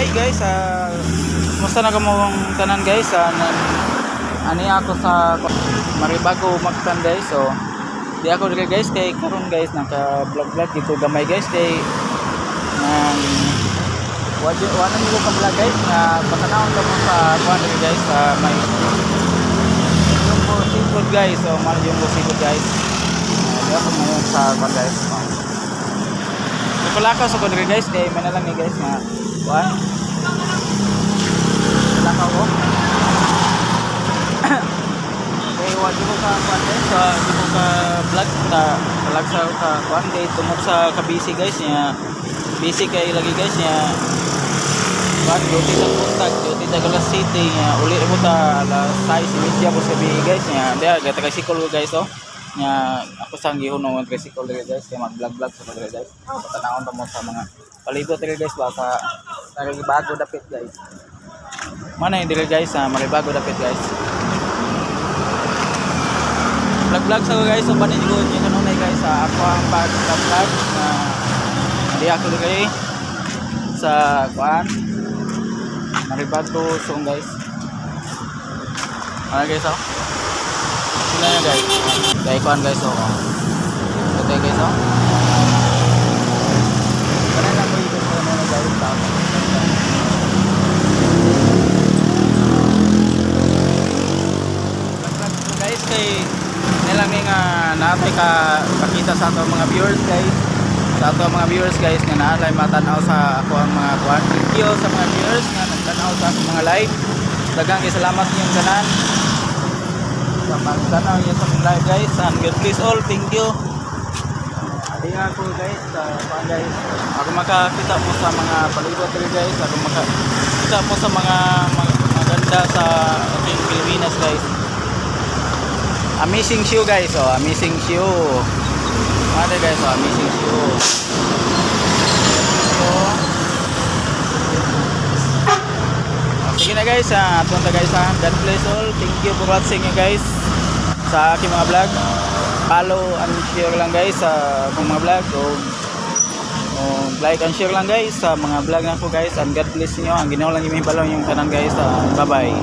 Hi guys, kumusta na kamong tanan, guys? Ani ako sa Maribago, Mactan, guys. So di ako diri, guys, kay karon, guys, naka vlog vlog dito gamay, guys, kay nang wa wa na ko ka vlog, guys, nga patanawon ka mo sa kuan diri, guys, sa may Jumbo Seafood, guys. So mal Jumbo Seafood, guys. Di ako ngayon sa kuan, guys. Nagpalakaw sa ko diri, guys, kay may na lang ni, guys, nga kuan. Palakaw ko. Kay wa di ko ka kuan, guys, sa di ko ka vlog ta vlog sa ka kuan kay tungod sa ka busy, guys, niya. Busy kay lagi, guys, niya. Kuan duty sa buntag, duty sa Galas City niya. Uli mo ta alas 6:30 ko sa gabi, guys, niya. Diya gata tricycle ko, guys, oh. Nya ako sang gihunong ang tricycle diri, guys, kay mag vlog vlog sa diri, guys. Patanawon ta mo sa mga palibot diri, guys, ba sa Maribago dapit, guys. Mana yung diri, guys, sa Maribago dapit, guys. Vlog vlog sa ko, guys, so banin ko niyo kanunay, guys, sa ako ang pag vlog vlog na di ako diri sa kuan Maribago song, guys. Ano, guys, oh? Sila na, guys. Kay kuan, guys, oh. Ito, guys, oh. Kanina na ko ikot ko na, guys. Tapos, vlog ko, guys, kay nilang ni nga naatay ka pakita sa ato mga viewers, guys, sa ato mga viewers, guys, nga naalay matanaw sa ako ang mga kuan. Thank you sa mga viewers nga nagtanaw sa akong mga live. Daghang kay salamat ninyong tanan sa pagtanaw niyo sa akong live, guys, and God bless all. Thank you. Adi ako, guys, sa kuan, guys, ako makakita mo sa mga palibot diri, guys. Ako makakita mo sa mga maganda sa ating Pilipinas, guys. Amazing shoe, guys, oh, amazing shoe. Ano, guys, oh, amazing shoe. So, oh, sige na, guys, ah, aton ta, guys, ah. God bless all. Thank you for watching, eh, guys, sa aking mga vlog. Follow and share lang, guys, sa akong mga vlog o like and share lang, guys, sa mga vlog nako, guys, and God bless niyo. Ang Ginoo lang yung balong yung tanan, guys. Ah, bye bye.